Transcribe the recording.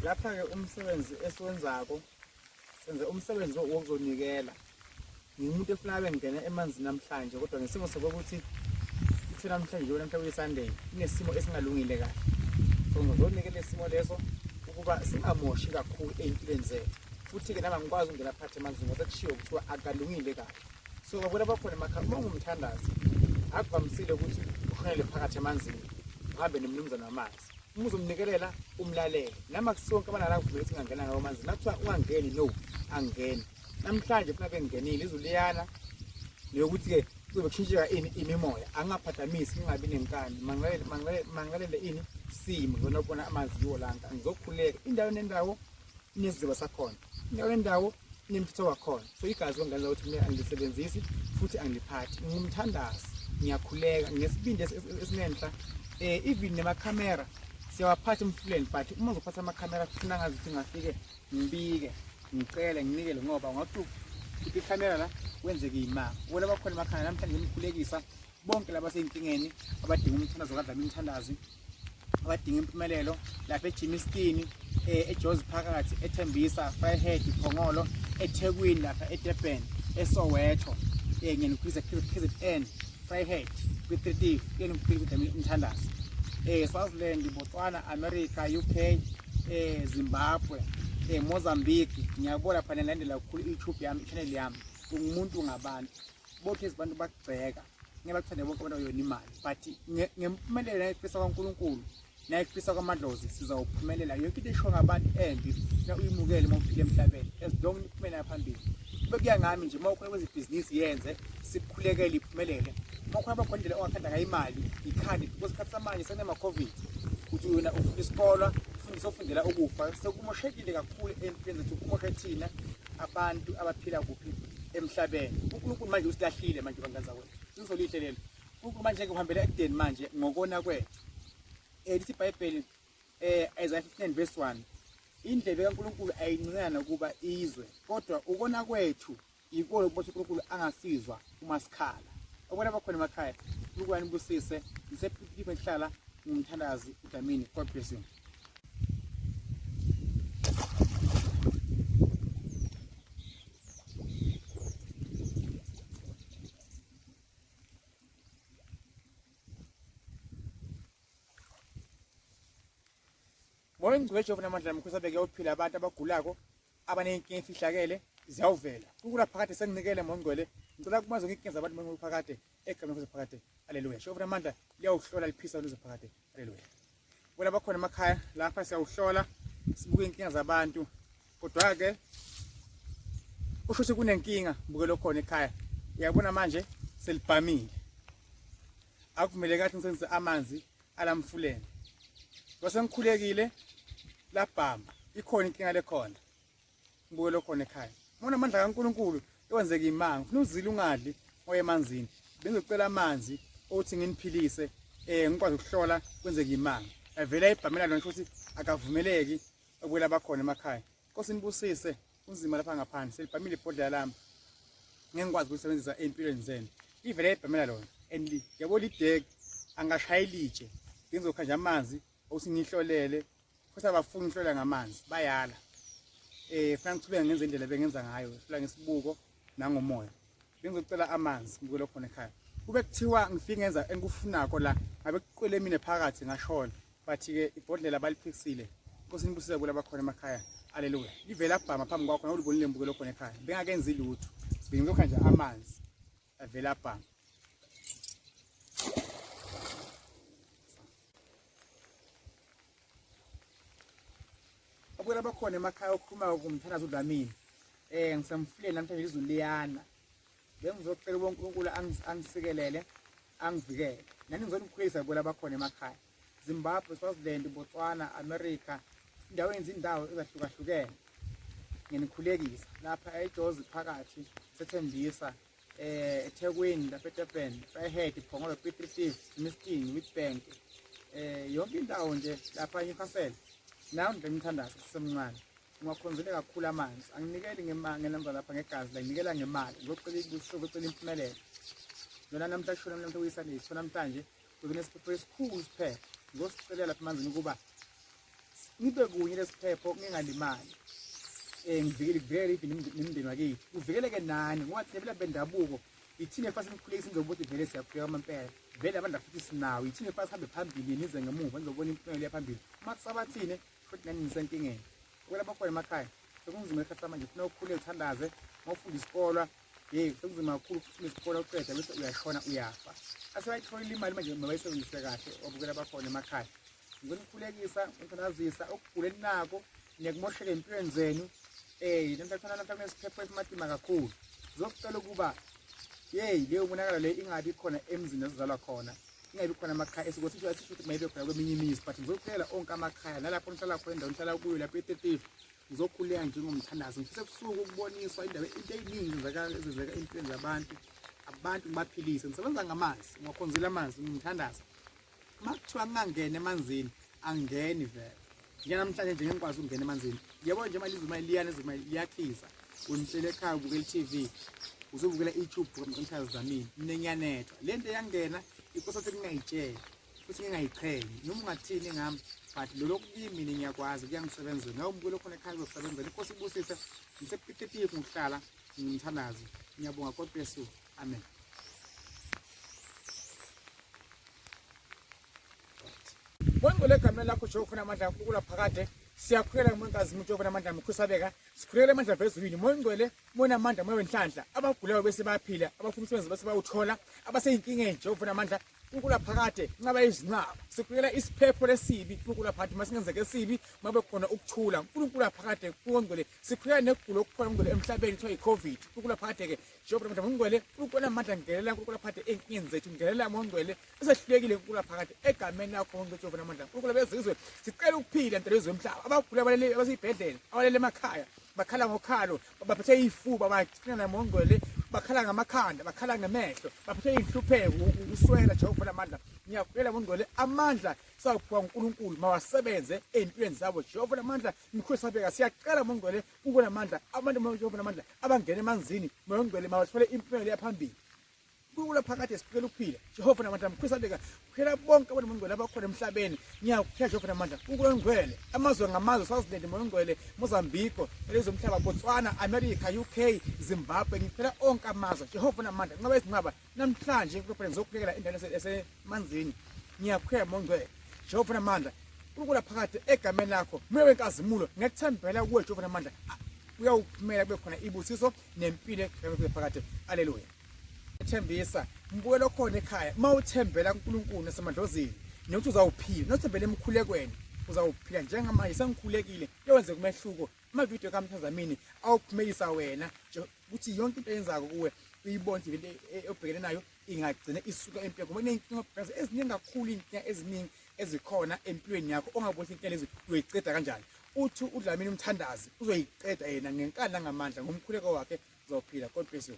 Lapha-ke umsebenzi esiwenzako senze umsebenzi wokuzonikela. Ngingumuntu efuna abe ngingena emanzini namhlanje kodwa ngesimo sokuthi kuthiwa namhlanje njengoba namhlanje kuyi-Sunday kunesimo esingalungile kahle. So ngizonikela isimo leso ukuba singamoshi kakhulu ey'mpilweni zethu. Futhi-ke nami angikwazi ukungena phakathi emanzini ngoba sekushiwo kuthiwa akalungile kahle. So babona bakhona emakhaya uma ungumthandazi akuvamisile ukuthi ushonele phakathi emanzini uhambe nomnumzane wamanzi. Uma uzomnikelela umlalele. Nami akusonke abanala kuvumela ukuthi ngingangena ngawo amanzi. Nakuthiwa ungangeni no angeni. Namhlanje funa bengingenile izulu liyana neyokuthi-ke kuzobe kushintsheka ini imimoya angingaphathamisi ngingabi nenkani mangilalele ini simo ngizona kubona amanzi yiwo lanta ngizokhuleka indawo nendawo inesiziba sakhona indawo nendawo inemithetho wakhona so igazi ongenza ukuthi mina angilisebenzisi futhi angiliphathi ngingumthandazi ngiyakhuleka nginesibindi esinenhla even nemakhamera siyawaphatha emfuleni but uma uzophatha amakhamera kufuna ngazi ukuthi ngafike ngibike ngicele nginikele ngoba ungathi ukhipha ikhamera la kwenzeke imanga wona bakhona emakhaya namhlanje ngimkhulekisa bonke laba seyinkingeni abadinga umthandazo kaDlamini Mthandazi abadinga impumelelo lapha eJimistini eJozi phakathi eThembisa Vryheid Phongolo eThekwini lapha eDurban eSoweto ngiyanikhulisa KZN Vryheid kwi-3 kuyenikhulisa uDlamini Mthandazi Swaziland Botswana America UK Zimbabwe Mozambique ngiyabona lapha nilandela kakhulu i-YouTube yami i-channel yami ungumuntu ngabantu bonke izibantu bakugceka ngeke bakuthande bonke abantu abayona imali but ngempumelelo nayifisa kwaNkulunkulu nayifisa kwamadlozi sizawuphumelela yonke into eshiwo ngabantu embi funa uyimukele uma uphila emhlabeni as long niphumela phambili kube kuya ngami nje uma ukhona kwezibhizinisi yenze sikukhulekele iphumelele uma ukhona bakhona indlela ongakhanda ngayo imali ikhande because isikhathi samanje sekunama-covid uthi wena ufuna isikolo ufundisa ofundela ukufa sekumoshekile kakhulu empilweni zethu kumoshe thina abantu abaphila kuphi emhlabeni uNkulunkulu manje usilahlile manje bangani zakwethu iso lihle lelo uNkulunkulu manje kuhambela ekudeni manje ngokona kwethu lithi iBhayibheli Isaiah 59 verse 1 indlebe kaNkulunkulu ayincinana ukuba izwe kodwa ukona kwethu yikona ukuba uNkulunkulu angasizwa uma sikhala okubona bakhona emakhaya uNkulunkulu anibusise ngisephiphi ngihlala ngumthandazi uDlamini God bless you. Moya ongcwele Jehova namandla namkhosi abeke uphila abantu abagulako abaneyinkinga efihlakele ziyawuvela. Unkulunkulu phakade senginikele moya ongcwele ngicela kuma zonke inkinga zabantu moya phakade egameni lenkosi phakade. Haleluya. Jehova namandla liyawuhlola liphisa luze phakade. Haleluya. Bona bakhona emakhaya lapha siyawuhlola sibuke inkinga zabantu kodwa ke usho ukuthi kunenkinga mbukelo khona ekhaya uyabona manje selibhamile akuvumeleki kathi ngisebenzise amanzi alamfuleni kwase ngikhulekile labhama ikhona inkinga lekhona mbukelo khona ekhaya mona amandla kaNkuluNkulu ewenzeka imanga ufuna uzile ungadli oye emanzini bengizocela amanzi othi nginiphilise ngikwazi ukuhlola kwenzeka imanga avela ibhamela lona ukuthi akavumeleki ukuyela bakhona emakhaya Nkosi nibusise kunzima lapha ngaphandle selibhamile ibhodlela lami ngeke ngikwazi ukulisebenzisa empilweni zenu ivele ibhamela lona and yabo lidek angashaya ilitshe ngizokha nje amanzi ukuthi ngihlolele futhi abafuni ukuhlola ngamanzi bayala funa ngichubeke ngenze indlela bengenza ngayo hlola ngesibuko nangomoya bengizocela amanzi ngibukele khona ekhaya kube kuthiwa ngifike ngenza engikufunako la ngabe kuqwele mina phakathi ngashona but ke ibhodlela baliphikisile Nkosi nibusise kula bakhona emakhaya haleluya livele abhama phambi kwakho nawulibonile mbukelo khona ekhaya bengakenzi lutho bengizokha nje amanzi avele abhama Abukela bakhona emakhaya okhuluma kumthandazo uDlamini. Ngisemfuleni namhlanje izulu liyana. Bengizocela uNkulunkulu angisikelele, angivikele. Nani ngizonikhulisa kubela bakhona emakhaya. Zimbabwe, Swaziland, Botswana, America, indawo izindawo ezahlukahlukene. Nginikhulekisa lapha eJozi phakathi sethembisa eThekwini lapha eDurban, Vryheid, Phongolo, Piet Retief, Mistin, Witbank yonke indawo nje lapha eNewcastle. Nawe nje ngimthandazo sisemncane. Ngiwakhonzele kakhulu amanzi. Anginikeli ngemali ngenamba lapha ngegazi la nginikela ngemali. Ngizocela ibusiso, ngizocela impumelelo. Lona namhla shona namhla kuyisanethu namhlanje kunesiphetho esikhulu siphela. Ngizosicelela lapha emanzini ukuba Ngibe kunye lesiphepho ngingalimali. Ngivikele kuvikele even nemndeni wakithi. Kuvikeleke nani ngoba thina phela bendabuko ithina efase nikhulekise nizobuthi ukuthi vele siyakhuleka amampela. Vele abantu futhi sinawo ithina efase sihambe phambili nize ngemuva nizobona impumela yaphambili. Uma kusaba thina futhi nani nisenkingeni. Ukwelapha khona emakhaya sekunzima esikhathi samanje funa ukhule uthandaze mawufunda isikolwa yeyi sekunzima kakhulu ukufunda isikole uqeda bese uyashona uyafa asebayitholile imali manje mabayisebenzise kahle obukela bakhona emakhaya ngizonikhulekisa ngithandazisa ukugula eninako nekumosheka empilweni zenu eh namhla namhla kunesiphepho esimatima kakhulu zokucela ukuba yeyi leyo monakalo leyo ingabi khona emzini esizalwa khona ingabi khona amakhaya esiko sisho asisho ukuthi mayibe khona kweminye imizi but ngizokucela onke amakhaya nalapho nihlala khona endaweni nihlala kuyo lapho e-35 ngizokhuleka njengomthandazo ngifisa ebusuku ukuboniswa indaba into eyiningi ezenzeka empilweni zabantu abantu ngibaphilise ngisebenza ngamanzi ngiwakhonzile amanzi ngimthandaza uma kuthiwa ngingangena emanzini angeni vele njengamhlanje nje ngikwazi ukungena emanzini yebo nje mali izuma liyana izuma liyakhiza unihlele ekhaya ubukela i-TV uzobukela i-YouTube ngomthandazo Dlamini mina ngiyanethwa le nto yangena ikosa ukuthi ngingayitsheli futhi ngingayiqhenyi noma ungathini ngami but lolo kimi mina ngiyakwazi kuyangisebenzela nawe umbukelo khona ekhaya kuzokusebenzela inkosi ibusise ngisepititifu ngokuhlala ngimthandazo ngiyabonga God bless you amen. Ngongcwele egameni lakho Jehova namandla kaNkulunkulu phakade siyakhuleka ngenkazimulo Jehova namandla mkhusabeka sikhulekela amandla vezulwini moya ongcwele moya namandla moya wenhlanhla abagulayo bese bayaphila abafuna umsebenzi bese bawuthola abaseyinkingeni Jehova namandla uNkulunkulu phakade nqaba izinqaba sikhulekela isiphepho lesibi uNkulunkulu phakade masingenzeke esibi mabe khona ukuthula uNkulunkulu phakade ongcwele sikhulekela negulo okukhona ongcwele emhlabeni kuthiwa i-COVID uNkulunkulu phakade ke Jehova namandla ongcwele uNkulunkulu namandla ngenelela uNkulunkulu phakade ey'nkingeni zethu ngenelela ongcwele esehlulekile uNkulunkulu phakade egameni lakho ongcwele Jehova namandla uNkulunkulu bezizwe sicela ukuphila ntelo yezwe emhlaba abagula abalele abaseyibhedlela abalele emakhaya bakhala ngokhalo baphethe izifuba bagcina namongcwele bakhala ngamakhanda bakhala ngemehlo baphethe inhlupheko ukuswela Jehova namandla ngiyakucela mongcwele amandla sawuphiwa uNkulunkulu mawasebenze ey'mpilweni zabo Jehova namandla mkhulu sabeka siyacela mongcwele kuko namandla abantu Jehova namandla abangena emanzini mongcwele mawathole impumela yaphambili Nkulunkulu phakade siphikela ukuphila Jehova namandla mkhulu sabeka kuphela bonke abantu ngcwele abakhona emhlabeni ngiyakuphila Jehova namandla uNkulunkulu ngcwele amazwe ngamazwe Swaziland moya ngcwele Mozambique elizomhlaba Botswana America UK Zimbabwe ngiphela onke amazwe Jehova namandla nqaba izinqaba namhlanje uNkulunkulu ngizokuphekela endaweni esemanzini ngiyakuphela moya ngcwele Jehova namandla uNkulunkulu phakade egameni lakho moya wenkazimulo ngethembela kuwe Jehova namandla uyawuphumela kube khona ibusiso nempilo egameni phakade haleluya Thembisa mbukelo khona ekhaya uma uthembela kuNkulunkulu nasemadlozini nokuthi uzawuphila nothembele emkhulekweni uzawuphila njengamanje sengikhulekile kuyowenza umehluko amavidiyo kaMthazamini awuphumelisa wena ukuthi yonke into eyenzako kuwe uyibone into obhekene nayo ingagcina isuka empilweni ngoba kuney'nkinga obhekene eziningi kakhulu iy'nkinga eziningi ezikhona empilweni yakho ongaboni inkinga lezi uyoyiqeda kanjani uthi uDlamini umthandazi uzoyiqeda yena ngenkani nangamandla ngomkhuleko wakhe uzophila. God bless you.